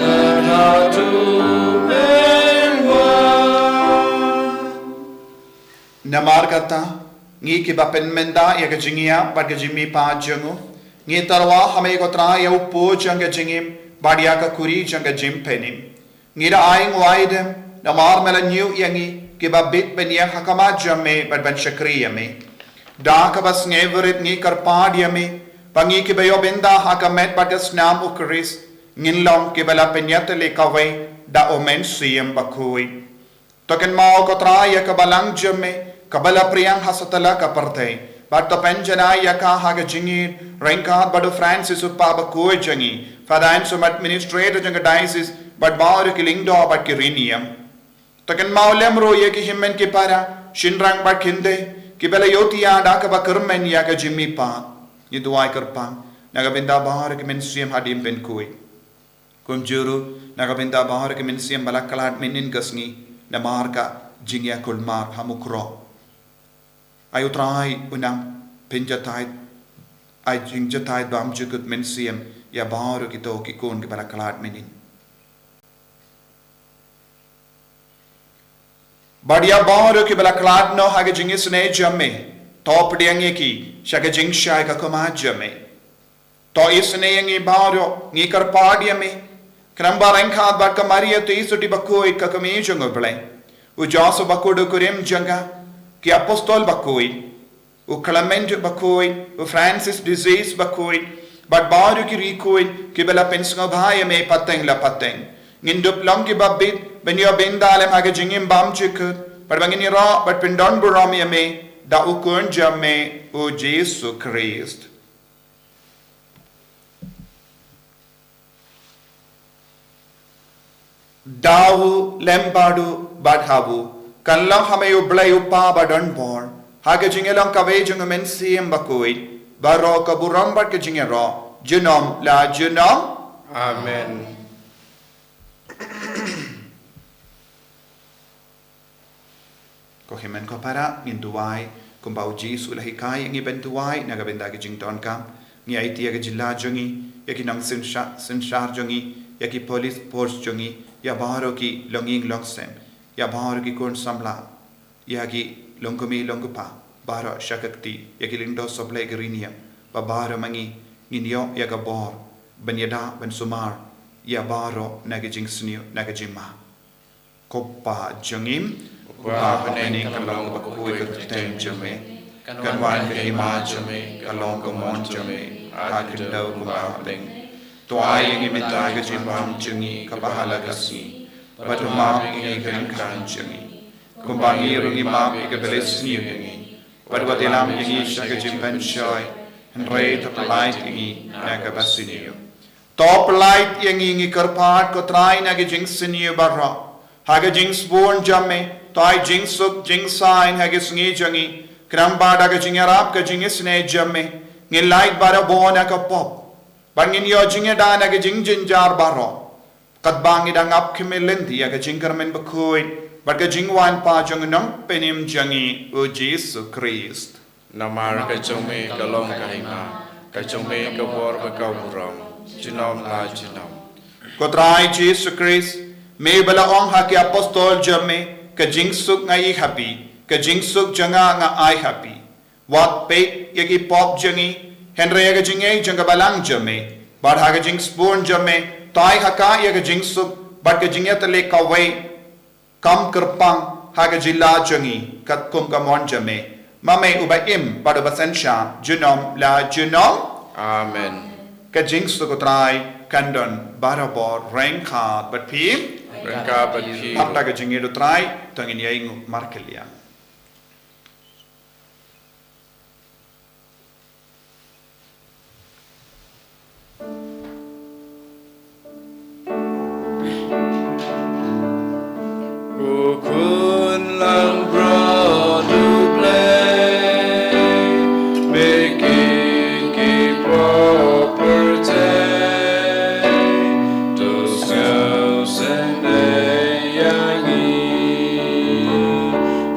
tad hato men wan. Namar kata, ngi kiba pynmynta ïa ka jingïap bad ka jingmihpat jong u, ngi tyrwa ha me ko Trai ïa u pud jong ka jingim bad ïa ka kuri jong ka jingpynim. Ngi da ainguh aidem namar me la ñiew ïa ngi kiba bit ban ïeng ha khmat jong me bad ban shakri ïa me. Da kaba sngewrit ngi kyrpad ïa me ba ngi kiba ïoh bynta ha ka met bad ka snam u Khrist ngin long kiba la pynïatylli kawei da u Mynsiem Bakhuid. To kynmaw ko Trai ïa ka balang jong me kaba la phriang ha satlak ka pyrthei, bad to pynjanai ïa ka ha ka jingïeit ryngkat bad u Francis u Papa bakhuid jong ngi, Father Anselm administrator jong ka diocese, bad baroh ki lyngdoh bad ki riewniam. To kynmaw lem ruh ïa ki hynmen ki para, shynrang bad kynthei kiba la ïohthiah da kaba kyrmen ïa ka jingmihpat. Ngi duwai kyrpang na ka bynta baroh ki mynsiem hadien pynkhuid. Kumjuh ruh na ka bynta baroh ki mynsiem ba la khlad mynnin ka sngi namar ka jingïakulmar ha Mukroh. Ai u Trai u nang pynjatai, ai jingjataid bymjukut mynsiem ïa baroh kito ki khun kiba la khlad mynnin. Bad ïa baroh kiba la khlad noh ha ka jingisynei jong me, to pdiang ïa ki sha ka jingshai ka khmat jong me. To isynei ïa ngi baroh, ngi kyrpad ïa me, khnang ba ryngkat bad ka Maria Theisotti bakhuid ka kmie jong u Blei, u Joseph bakhuid u kurim jong ka, ki apostol bakhuid, u Clement bakhuid, u Francis de Sales bakhuid, bad baroh ki riewkhuid kiba la pynsngewbha ïa me pateng la pateng, ngin dup long kiba bit ban ïoh bynta lem ha ka jingim bymjukut, bad ba ngin ïaroh bad pyndonburom ïa me da u Khun jong me u Jisu Khrist. Da u lem bad u bad ha u, kan long ha me u Blei u Kpa badonbor, ha ka jingïalong kawei jong u Mynsiem Bakhuid, baroh ka burom bad ka jingïaroh junom la junom. Amen. Ko hynmen ko para, ngin duwai kumba u Jisu u la hikai ïa ngi ban duwai na ka bynta ka jingdonkam. Ngi aiti ïa ka jylla jong ngi, ïa ki nongsynshar, synshar jong ngi, ïa ki police force jong ngi, ïa baroh ki longïing longsem, ïa baroh ki khun samla, ïa ki long kmie long kpa baroh sha ka kti, ïa ki lyngdoh sohblei ka riñiang, ba baroh ma ngi ngin ïoh ïa ka bor ban ïada ban sumar ïa baroh na ka jingsniew na ka jingma. Ko Pa jong ngi uba ha bneng, ka long ba khuid ka kyrteng jong me, kan wan ka hima jong me, ka long ka mon jong me ha khyndew kumba ha bneng. To ai ïa ngi mynta ka jingbam jong ngi kaba ha la ka sngi, bad to map ïa ngi ki kyrdan jong ngi, kumba ngi ruh ngi map ïa kiba leh sniew ïa ngi, bad wat ïalam ïa ngi sha ka jingpynshoi, hynrei to pyllait ïa ngi na kaba sniew. To pyllait ïa ngi, ngi kyrpad ko Trai, na ka jingsniew baroh. Ha ka jingsbun jong me to ai jingsuk jingsaiñ ha ka sngi jong ngi, khnang ba da ka jingïarap ka jingisynei jong me ngin lait barabor na ka pop, bad ngin ïoh jingïada na ka jingjynjar baroh, katba ngi dang ap khmih lynti ïa ka jingkyrmen bakhuid bad ka jingwan pat jong u Nongpynim jong ngi, u Jisu Khrist. Namar ka jong me ka long ka hima, ka jong me ka bor bad ka burom, junom la junom. Ko Trai Jisu Khrist, me ba la ong ha ki apostol jong me, ka jingsuk nga ai ha phi, ka jingsuk jong nga nga ai ha phi. Wat peit ïa ki pop jong ngi, hynrei ïa ka jingngeit jong ka balang jong me, bad ha ka jingsbun jong me to ai ha ka ïa ka jingsuk bad ka jingïatylli kawei, kam kyrpang ha ka jylla jong ngi, katkum ka mon jong me, ma me uba im bad uba synshar junom la junom. Amen. Ka jingsuk u Trai kan don barabor ryngkat bad phi. Ryngkat bad phi. Hap da ka jingïeit u Trai to ngin ïainguh markylliang. Ko khun langbrot U Blei, me kit ki pop pyrthei, to sngewsynei ïa ngi.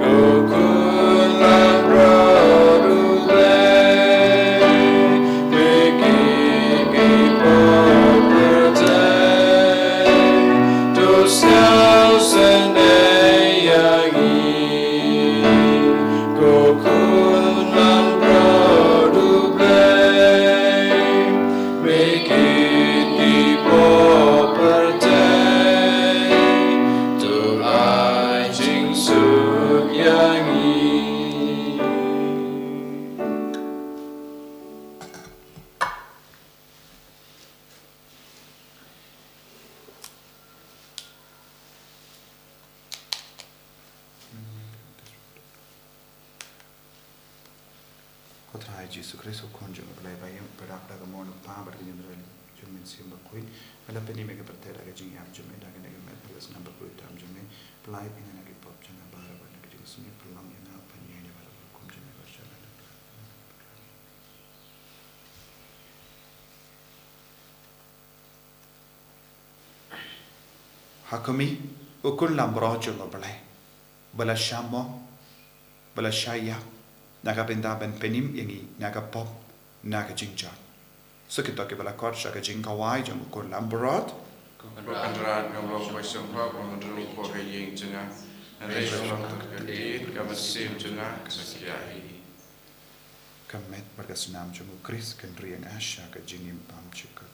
Ko khun langbrot U Blei, me kit ki pop pyrthei, to sngewsynei ïa ngi. Ko khun langbrot U Blei, me kit ki pop pyrthei, to ai jingsuk ïa ngi. Ko Trai Jisu Khrist, ko Khun jong U Blei ba ïeng, ba dap da ka mon U Kpa bad ka jingïarap jong U Mynsiem Bakhuid, ba la pynim ïa ka pyrthei da ka jingïap jong me, da kane ka met bad ka snam bakhuid tam jong me, pyllait ïa nga na ki pop jong nga baroh bad na ka jingsniew pynlong ïa nga ban ïeng ïa baroh kum jong me ba sha la. Ha kmie, u khun langbrot jong U Blei, ba la shah mong, ba la shah ïap na ka bynta ban pynim ïa ngi na ka pop, na ka jingjot. Sa kito kiba la khot sha ka jingkhawai jong u khun langbrot. Ko Kynrad, ngam long ba sngewbha ban rung hapoh ka ïing jong nga, hynrei shu long tang ka ktien ka mynsiem jong nga ka sa khia hi. Ka met bad ka snam jong U Khrist kan ri ïa nga sha ka jingim bymjukut.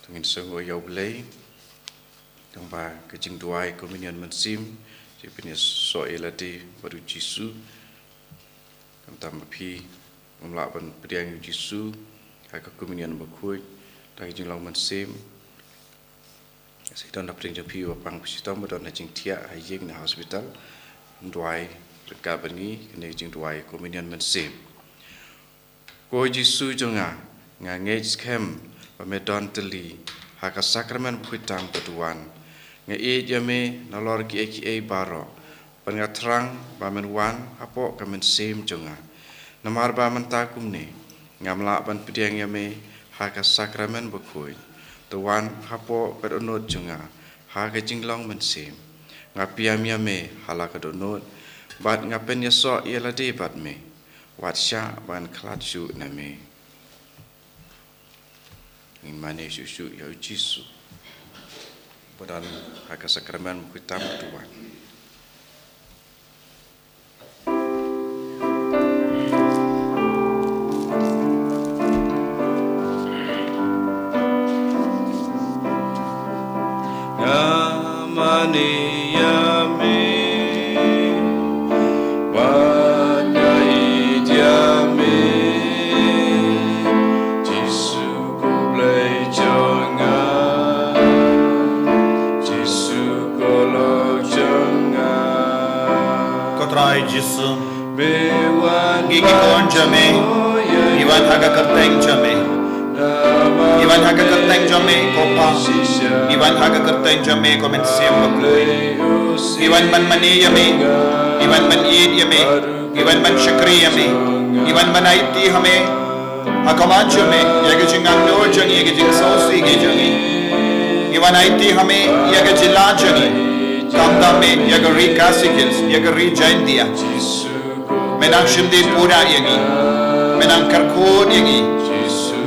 Ngin sngewnguh ïa U Blei. Tang ba ka jingduwai communion mynsiem, jingpynïasoh ïa lade bad U Jisu. Khamtam ba phi, ym lah ban pdiang ïa U Jisu ha ka communion bakhuid da ka jinglong mynsiem. Sa don hapdeng jong phi uba pang, phi shitom, ba don ha jingthiah, ha ïing, ha hospital. Duwai ryngkat bad ngi, kane ka jingduwai communion mynsiem. Ko Jisu jong nga, nga ngeit skhem ba me don tylli ha ka sakramen bakhuid tam ba duwan. Nga ïeit ïa me nalor kiei kiei baroh, bad nga thrang ba men wan hapoh ka mynsiem jong nga. Namar ba mynta kumne ngam lah ban pdiang ïa me ha ka sakramen bakhuid, to wan hapoh ka dohnud jong nga ha ka jinglong mynsiem. Nga pdiang ïa me ha la ka dohnud, bad nga pynïasoh ïa lade bad me. Wat shah ban khlad shuh na me. Ngin mane shuh shuh ïa U Jisu ba don ha ka sakramen bakhuid tam ba duwan. Nga mane ïa me, bad nga ïeit ïa me, Jisu ko Blei jong nga, Jisu ko lok jong nga. Ko Trai Jisu, ngi ki khun jong me, ngi wan ha ka kyrteng jong me. Ngi wan ha ka kyrteng jong me, ko Pa. Ngi wan ha ka kyrteng jong me, ko Mynsiem Bakhuid. Ngi wan ban mane ïa me. Ngi wan ban ïeit ïa me. Ngi wan ban shakri ïa me. Ngi wan ban aiti ha me, ha khmat jong me, ïa ka jingangnud jong ngi, ïa ka jingsngewsih jong ngi. Ngi wan aiti ha me, ïa ka jylla jong ngi. Khamtam me, ïa ka ri Khasi Hills, ïa ka ri Jaintia. Me nang shim dien pura ïa ngi. Me nang kyrkhu ïa ngi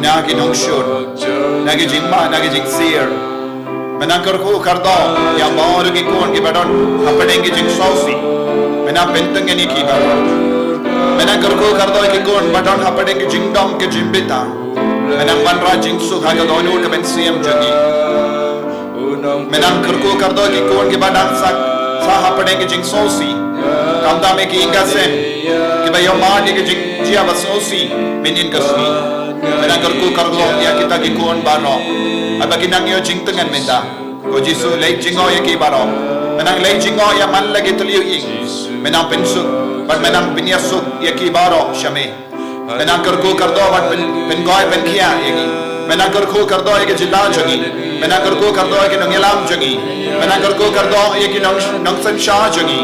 na ki nongshun, na ki jingma, na ki jingsir. Me nang kyrkhu kyrdoh ïa baroh ki khun kiba don hapdeng ki jingsngewsih. Me nang pyntngen ïa ki baroh. Me nang kyrkhu kyrdoh ïa ki khun ba don hapdeng ki jingdom ki jingbitar. Me nang wanrah jingsuk ha ka dohnud ka mynsiem jong ngi. Me nang kyrkhu kyrdoh ïa ki khun kiba dang sah, sah hapdeng ki jingsngewsih. Khamtam ïa ki ïing ki sem kiba ïohmad ïa ki jingjia ba sngewsih mynhynnin ka sngi. Me nang kyrkhu kyrdoh ïa kita ki khun baroh, haba ki nang ïoh jingtngen mynta. Ko Jisu, leit jngoh ïa ki baroh. Me nang leit jngoh ïa man la ki tliw ïing. Me nang pynsuk bad me nang pynïasuk ïa ki baroh sha me. Me nang kyrkhu kyrdoh bad pyn, pynkhuid pynkhiah ïa ngi. Me nang kyrkhu kyrdoh ïa ka jylla jong ngi. Me nang kyrkhu kyrdoh ïa ki nongïalam jong ngi. Me nang kyrkhu kyrdoh ïa ki nong, nongsynshar jong ngi.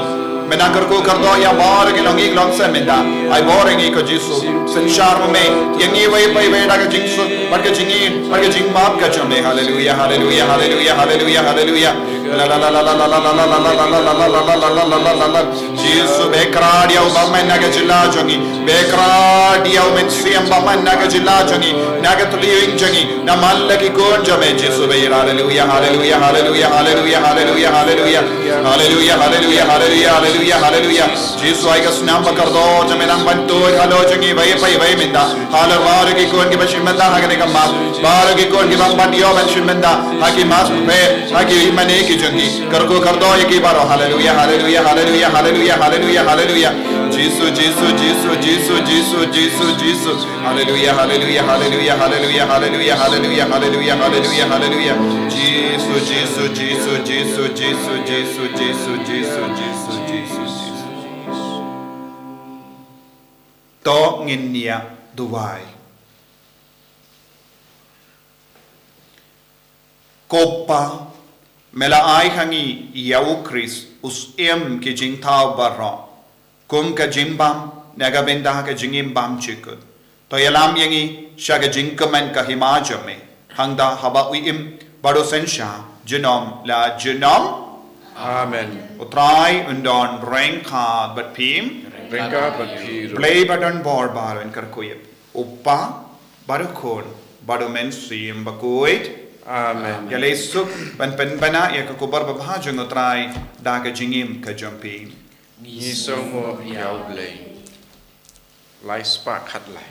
Me nang kyrkhu kyrdoh ïa baroh ki longïing longsem mynta. Ai bor ïa ngi ko Jisu. Synshar ma me ïa ngi iwei pa iwei da ka jingsuk bad ka jingïeit bad ka jingmap ka jong me. Haleluia, haleluia, haleluia, haleluia, haleluia. Jisu, bekhrad ïa u bymman na ka jylla jong ngi. Bekhrad ïa u mynsiem bymman na ka jylla jong ngi, na ka tliw ïing jong ngi, na man la ki khun jong me. Jisu, be ïeit. Haleluia, haleluia, haleluia, haleluia, haleluia, haleluia. Haleluia, haleluia, haleluia, haleluia, haleluia. Jisu, ai ka snam ba kordor jong me nang ban tuid halor jong ngi iwei pa iwei mynta. Halor baroh ki khun kiba shim bynta ha kane ka mass. Baroh ki khun kiba ym pat ïoh ban shim bynta ha ki mass, peit ha ki mane ki jong ngi. Kyrkhu kyrdoh ïa ki baroh. Haleluia, haleluia, haleluia, haleluia, haleluia, haleluia. Jisu, Jisu, Jisu, Jisu, Jisu, Jisu, Jisu. Haleluia, haleluia, haleluia, haleluia, haleluia, haleluia, haleluia, haleluia, haleluia. Jisu, Jisu, Jisu, Jisu, Jisu, Jisu, Jisu, Jisu, Jisu, Jisu. To ngin ïa duwai. Ko Pa, me la ai ha ngi ïa u Khrist, u Syiem ki jingthaw baroh, kum ka jingbam na ka bynta ka jingim bymjukut. To ïalam ïa ngi sha ka jingkmen ka hima jong me, hangta haba u im bad u synshar junom la junom. Amen. U Trai un don ryngkat bad phi. Ryngkat bad phi ruh. Blei ba don bor baroh un kyrkhu ïa phi. U Pa, bad u Khun, bad u Mynsiem Bakhuid. Amen. Ïaleh suk ban pynbna ïa ka khubor babha jong u Trai da ka jingim ka jong phi. Ngi sngewnguh ïa U Blei. Lai spah khatlai.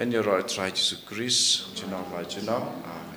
Yn ïaroh ïa u Trai Jisu Khrist, junom la junom. Amen.